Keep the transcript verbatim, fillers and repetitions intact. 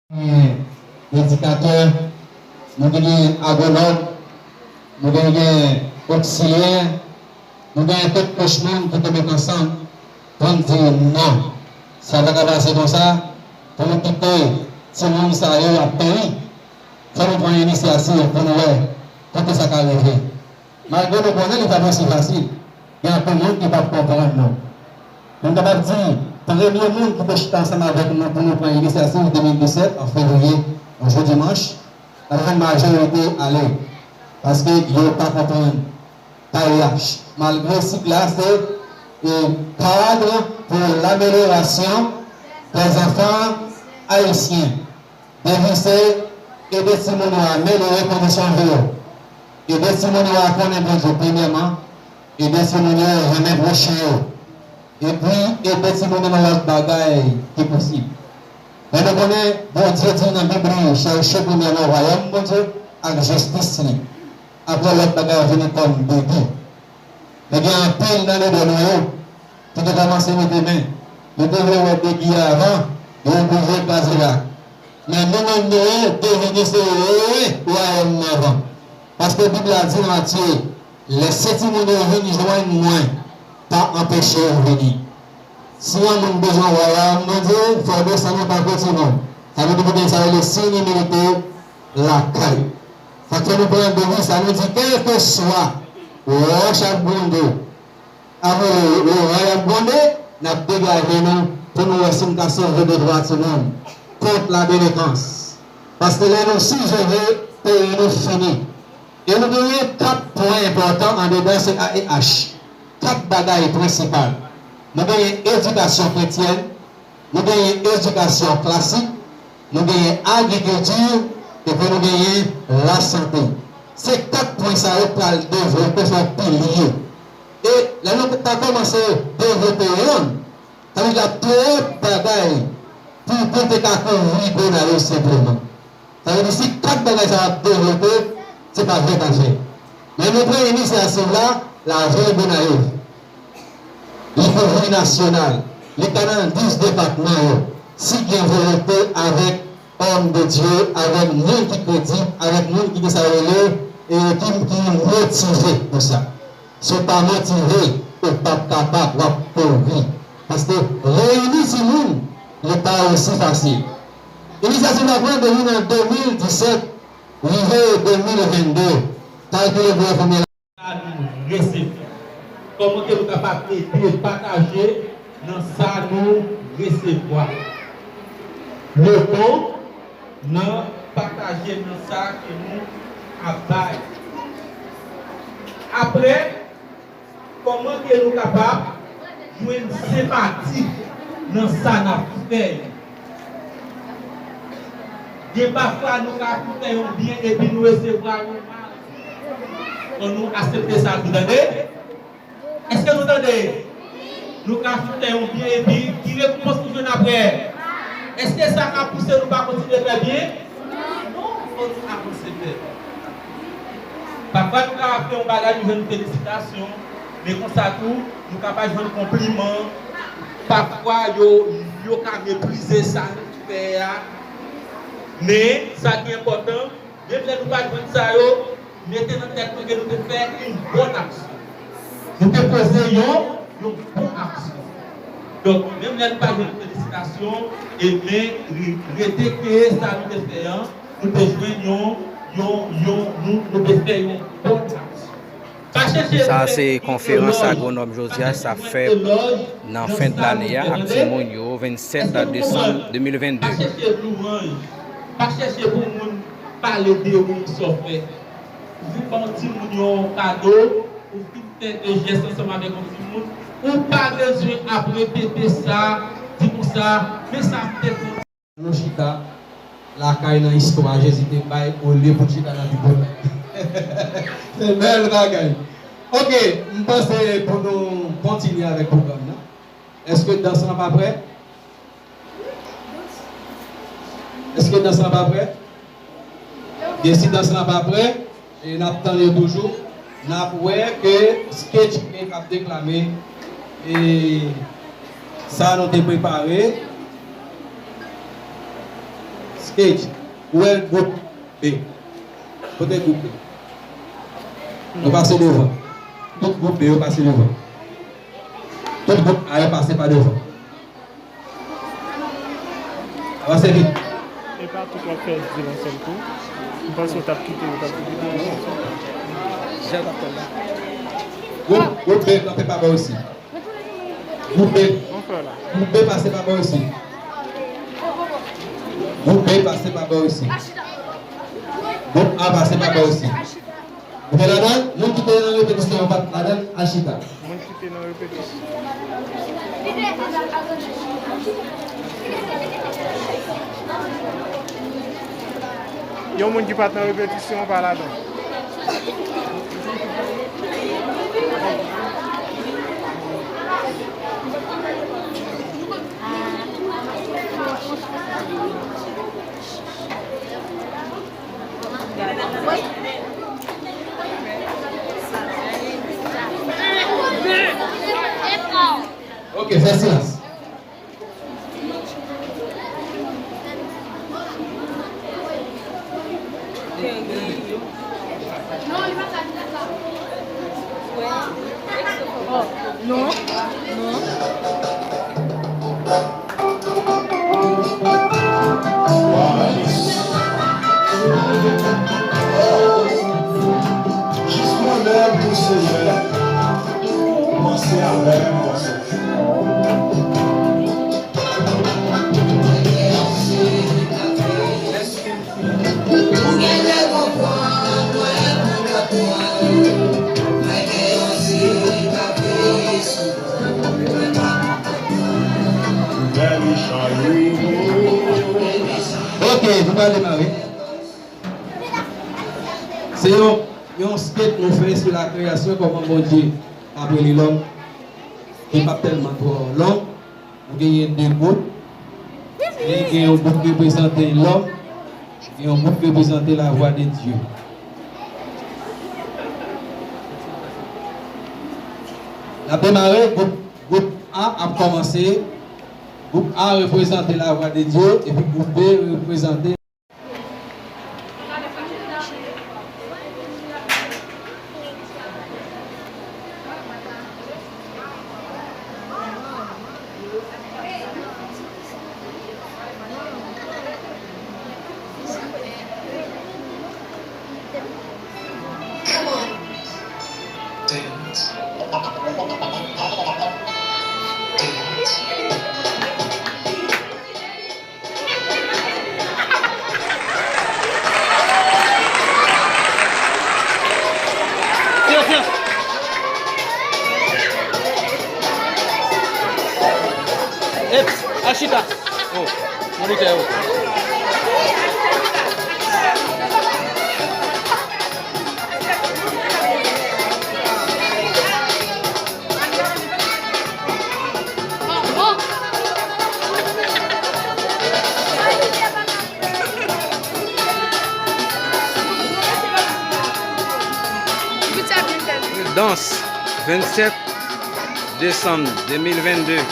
Gen edikatè, nou te gen agwonòm, nou te gen oksilyè, nou gen tout kouch moun ki te met ansanm pou n di non. Sa pa ka pase konsa, pou nou kite timoun sa yo ap peri. Fò nou pran inisyativ pou nou wè kote sa ka rive. Malgre nou konnen li pa t osi fasil, gen anpil moun ki p ap konprann nou. Nou kapab di, premye moun ki te chita ansanm avèk nou pou nou pran inisyativ de mil disèt, an fevriye, yon jou dimanch, l ap jwenn majorite ale. Paske yo pa konprann K E H. Malgre sig la se, e, Cadre pour l'amélioration des enfants haïtiens. Devi se ede timoun yo amelyore kondisyon vi yo. Ede timoun yo a konnen Bondye premyèman. Ede timoun yo renmen pwochen yo. Epi, ede timoun yo nan lòt bagay ki posib. Men nou konnen Bondye di nan Bib li, chèche premyèman wayòm Bondye ak jistis li. Apre lòt bagay yo vini kòm depi. Men gen anpil nan lidè nou yo ki te kòmanse mete men. Yo te vle wè depi a avan, yo oblije kraze la. Men nou menm nou ye, devine se yo ye wayòm nan avan. Paske Bib la di nan Matye, lèse timoun yo vin jwenn mwen, pa anpeche yo vini. Si yon moun bezwen wayòm Bondye, fò w desann antanke timoun. Sa vle di pou gen sa rele siy imilite lakay. Sa k fè nou pran deviz sa, nou di, kèlkeswa wòch ap gwonde, avwe, loray ap gwonde, n ap degaje nou pou nou wè si n ka sove de twa timoun kont la delikans. Paske lè nou sijere, peyi nou fini. E nou genyen kat pwen enpòtan andedan se A E H. Kat bagay prensipal. Nou genyen edikasyon kretyèn, nou genyen edikasyon klasik, nou genyen agrikilti, epi nou genyen lasante. Se kat pwen sa yo pral devlope, fè pilye. E lè nou ta kòmanse devlope yonn, sa vle di ap twòp bagay pou, pou te ka kouvri Gonayiv senpleman. Sa vle di si kat bagay sa yo ap devlope, se pa jwèt afè. Men nou pran inisyativ la, lajè Gonayiv. Li kouvri nasyonal. Li ka nan dis depatman yo. Si gen volonte avèk òm de Dye, avèk moun ki kredib, avèk moun ki gen sa yo rele, e ki, ki motive pou sa. Si w pa motive, ou p ap kapab, w ap pouri. Paske reyini timoun, li pa osi fasil. Inisyativ la pran depi nan de mil disèt, rive de mil vennde, kalkile pou premye. Sa nou resevwa. Kòman ke nou kapab ede pataje nan sa nou resevwa? Le don nan pataje nan sa ke nou ap bay. Apre, kòman ke nou kapab jwenn senpati nan sa n ap fè yo? Gen pafwa nou ka fè yon byen epi nou resevwa yon mal. Fò nou aksepte sa tou, tande. Èske nou tande? Nou ka fè yon byen epi ki rekonpans nou jwenn apre? Èske sa ka pouse nou pa kontinye fè byen? Non, fò nou avanse fè. Pafwa nou ka fè yon bagay, nou jwenn felisitasyon, men konsa tou, nou ka pa jwenn konpliman. Pafwa yo, yo ka meprize sa nou fè a. Men, sa ki enpòtan, menm lè nou pa jwenn sa yo, mete nan tèt nou ke nou te fè yon bòn aksyon. Nou te poze yon, yon bon aksyon. Donk, menm lè nou pa jwenn felisitasyon, e men, re-, rete ke sa nou te fè an, nou te jwenn yon, yon, yon, nou, nou te fè yon bòn aksyon. Sa se konferans agwonòm Josias ap fè nan fen de lane a ak timoun yo, vennsèt desanm de mil vennde. Pa chèche louwanj, pa chèche pou moun pale de ou, sa w fè. Ou vin ba yon timoun yon kado, ou vin fè de jès ansanm avèk yon timoun, ou pa bezwen ap repete sa, di konsa, men sa m te konn. Nou chita lakay nan istwa Jezi te bay olye pou n chita nan biblo. Se bèl bagay. Ok, m panse pou nou kontinye avèk pwogram nan. Èske dans lan pa prè? Èske dans lan pa prè? Gen si dans lan pa prè, e n ap tann yo toujou, n ap wè ke sketch k ap deklame, e sa nou te prepare. Stage, ou wè gwoup B. Kote gwoup B? Nou pase devan. Tout gwoup B yo pase devan. Tout gwoup A yo pase pa devan. Avanse vit. E pa tout w ap fè di l yon sèl kou. M panse w t ap kite, w t ap kite. Jan w t ap fè l la. Gwoup, gwoup B, kanpe pa bò isi. Gwoup B. Gwoup B pase pa bò isi. Gwoup B pase pa bò isi. Gwoup A pase pa bò isi. Ou te ladan l? Moun ki te nan repetisyon an pa t ladan l, al chita. Moun ki te nan repetisyon. Yon moun ki pa t nan repetisyon an pa ladan. Ok, fè silans. Non, non. Jis mwen menm pou Senyè. Panse avè m, panse. Ok, nou pral demare. Se yon, yon sketch nou fè sou la création, kòman Bondye ap rele lòm, ki p ap tèlman twò long. Nou genyen de gwoup. Gen, gen yon gwoup ki reprezante lòm, gen yon gwoup ki reprezante la vwa de Dye. N ap demare, gwoup, gwoup A ap kòmanse. Gwoup A reprezante la vwa de Dye, epi gwoup B reprezante Eps, al chita. Oh, monitè, oh. Dans, vennsèt desanm de mil vennde.